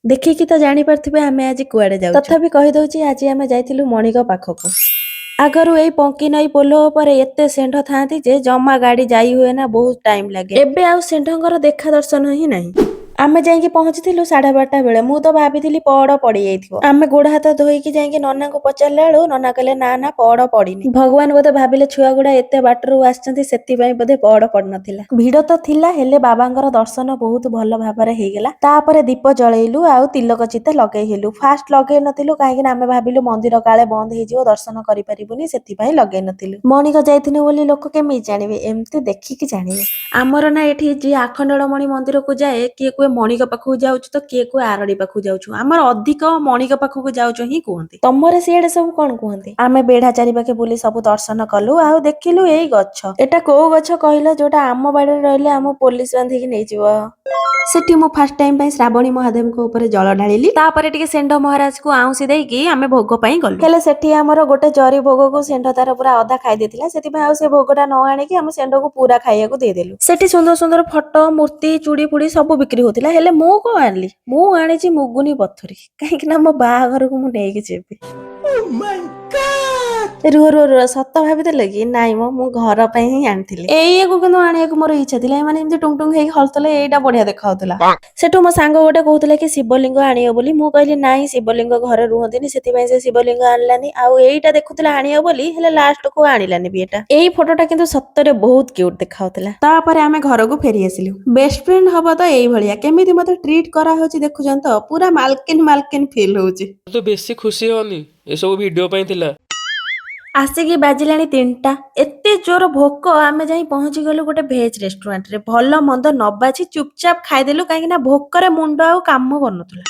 ଦେଖିକି ତ ଜାଣିପାରୁଥିବେ ଆମେ ଆଜି କୁଆଡେ ଯାଉଛୁ। ତଥାପି କହିଦଉଛି, ଆଜି ଆମେ ଯାଇଥିଲୁ ମଣିକ ପାଖକୁ। ଆଗରୁ ଏଇ ପଙ୍କି ନଈ ପୋଲ ଉପରେ ଏତେ ଷେଣ୍ଢ ଥାଆନ୍ତି ଯେ ଜମା ଗାଡି ଯାଇ ହୁଏ ନା, ବହୁତ ଟାଇମ ଲାଗେ। ଏବେ ଆଉ ଷେଣ୍ଢଙ୍କର ଦେଖା ଦର୍ଶନ ହିଁ ନାହିଁ। ଆମେ ଯାଇକି ପହଞ୍ଚିଥିଲୁ 12:30 ବେଳେ। ମୁଁ ତ ଭାବିଥିଲି ପହଡ ପଡିଯାଇଥିବ। ଆମେ ଗୋଡ ହାତ ଧୋଇକି ଯାଇକି ନନାଙ୍କୁ ପଚାରିଲା ବେଳୁ ନନା କହିଲେ, "ନା ନା, ପହଡ ପଡିନି।" ଭଗବାନ ବୋଧେ ଭାବିଲେ ଛୁଆ ଗୁଡା ଏତେ ବାଟରୁ ଆସିଛନ୍ତି, ସେଥିପାଇଁ ବୋଧେ ପହଡ ପଡିନଥିଲା। ଭିଡ ତ ଥିଲା, ହେଲେ ବାବାଙ୍କର ଦର୍ଶନ ବହୁତ ଭଲ ଭାବରେ ହେଇଗଲା। ତାପରେ ଦୀପ ଜଳେଇଲୁ ଆଉ ତିଲକ ଚିତା ଲଗେଇ ହେଲୁ। ଫାଷ୍ଟ ଲଗେଇ ନଥିଲୁ, କାହିଁକି ନା ଆମେ ଭାବିଲୁ ମନ୍ଦିର କାଳେ ବନ୍ଦ ହେଇଯିବ, ଦର୍ଶନ କରିପାରିବୁନି, ସେଥିପାଇଁ ଲଗେଇ ନଥିଲୁ। ମଣିକ ଯାଇଥିଲୁ ବୋଲି ଲୋକ କେମିତି ଜାଣିବେ? ଏମିତି ଦେଖିକି ଜାଣିବେ। ଆମର ନା ଏଠି ଯିଏ ଆଖଣ୍ଡଳମଣି ମନ୍ଦିରକୁ ଯାଏ, କିଏ କୁହେ ମଣିକ ପାଖକୁ ଯାଉଛୁ ତ କିଏ କୁହେ ଆରଡି ପାଖକୁ ଯାଉଛୁ। ଆମର ଅଧିକ ମଣିକ ପାଖକୁ ଯାଉଛୁ ହିଁ କୁହନ୍ତି। ତମର ସିଆଡେ ସବୁ କଣ କୁହନ୍ତି? ଆମେ ବେଢା ଚାରିପାଖେ ବୁଲି ସବୁ ଦର୍ଶନ କଲୁ ଆଉ ଦେଖିଲୁ ଏଇ ଗଛ। ଏଟା କୋଉ ଗଛ କହିଲ? ଯୋଉଟା ଆମ ବାଡିରେ ରହିଲେ ଆମ ପୋଲିସ ବାନ୍ଧିକି ନେଇଯିବ। ସେଠି ମୁଁ ଫାର୍ଷ୍ଟ ଟାଇମ ପାଇଁ ଶ୍ରାବଣୀ ମହାଦେବଙ୍କ ଉପରେ ଜଳ ଢାଳିଲି। ତାପରେ ଟିକେ ଷେଣ୍ଢ ମହାରାଜକୁ ଆଉଁସି ଦେଇକି ଆମେ ଭୋଗ ପାଇଁ ଗଲୁ। ହେଲେ ସେଠି ଆମର ଗୋଟେ ଜରି ଭୋଗକୁ ଷେଣ୍ଢ ତାର ପୁରା ଅଧା ଖାଇ ଦେଇଥିଲା। ସେଥିପାଇଁ ଆଉ ସେ ଭୋଗଟା ନ ଆଣିକି ଆମେ ଷେଣ୍ଢକୁ ପୁରା ଖାଇବାକୁ ଦେଇଦେଲୁ। ସେଠି ସୁନ୍ଦର ସୁନ୍ଦର ଫଟୋ, ମୂର୍ତ୍ତି, ଚୁଡି ଫୁଡି ସବୁ ବିକ୍ରି ହଉଥିଲା। ହେଲେ ମୁଁ କଣ ଆଣିଲି? ମୁଁ ଆଣିଛି ମୁଗୁନି ପଥୁରୀ, କାହିଁକି ନା ମୋ ବାହାଘରକୁ ମୁଁ ନେଇକି ଯିବି। ରୁହ ରୁହ ରୁହ, ସତ ଭାବିଦେଲେ କି? ନାଇଁ ମ, ମୁଁ ଘର ପାଇଁ ହିଁ ଆଣିଥିଲି ଏଇଆକୁ। କିନ୍ତୁ ଆଣିବାକୁ ମୋର ଇଚ୍ଛା ଥିଲା। ଏମାନେ ଏମିତି ଟୁଙ୍ଗ ଟୁଙ୍ଗ ହେଇକି ହଲୁଥିଲେ, ଏଇଟା ବଢିଆ ଦେଖାଉଥିଲା। ସେଠୁ ମୋ ସାଙ୍ଗ ଗୋଟେ କହୁଥିଲା କି ଶିବଲିଙ୍ଗ ଆଣିବ ବୋଲି। ମୁଁ କହିଲି, ନାଇଁ, ଶିବଲିଙ୍ଗ ଘରେ ରୁହନ୍ତିନି। ସେଥିପାଇଁ ସେ ଶିବଲିଙ୍ଗ ଆଣିଲାନି। ଆଉ ଏଇଟା ଦେଖୁଥିଲା ଆଣିବ ବୋଲି, ହେଲେ ଲାଷ୍ଟକୁ ଆଣିଲାନି ବି ଏଟା। ଏଇ ଫଟୋଟା କିନ୍ତୁ ସତରେ ବହୁତ କ୍ୟୁଟ ଦେଖାଉଥିଲା। ତାପରେ ଆମେ ଘରକୁ ଫେରି ଆସିଲୁ। ବେଷ୍ଟ ଫ୍ରେଣ୍ଡ ହବ ତ ଏଇଭଳିଆ। କେମିତି ମତେ ଟ୍ରିଟ୍ କରାହଉଛି ଦେଖୁଛନ୍ତି ତ? ପୁରା ମାଲକିନ ମାଲକିନ ଫିଲ୍ ହଉଛି। ତୁ ବେଶୀ ଖୁସି ହଅନି, ଏସବୁ ଭିଡିଓ ପାଇଁ ଥିଲା। ଆସିକି ବାଜିଲାଣି 3ଟା। ଏତେ ଜୋର ଭୋକ, ଆମେ ଯାଇ ପହଞ୍ଚି ଗଲୁ ଗୋଟେ ଭେଜ ରେଷ୍ଟୁରାଣ୍ଟରେ। ଭଲ ମନ୍ଦ ନ ବାଛି ଚୁପଚାପ ଖାଇଦେଲୁ, କାହିଁକି ନା ଭୋକରେ ମୁଣ୍ଡ ଆଉ କାମ କରୁନଥିଲା।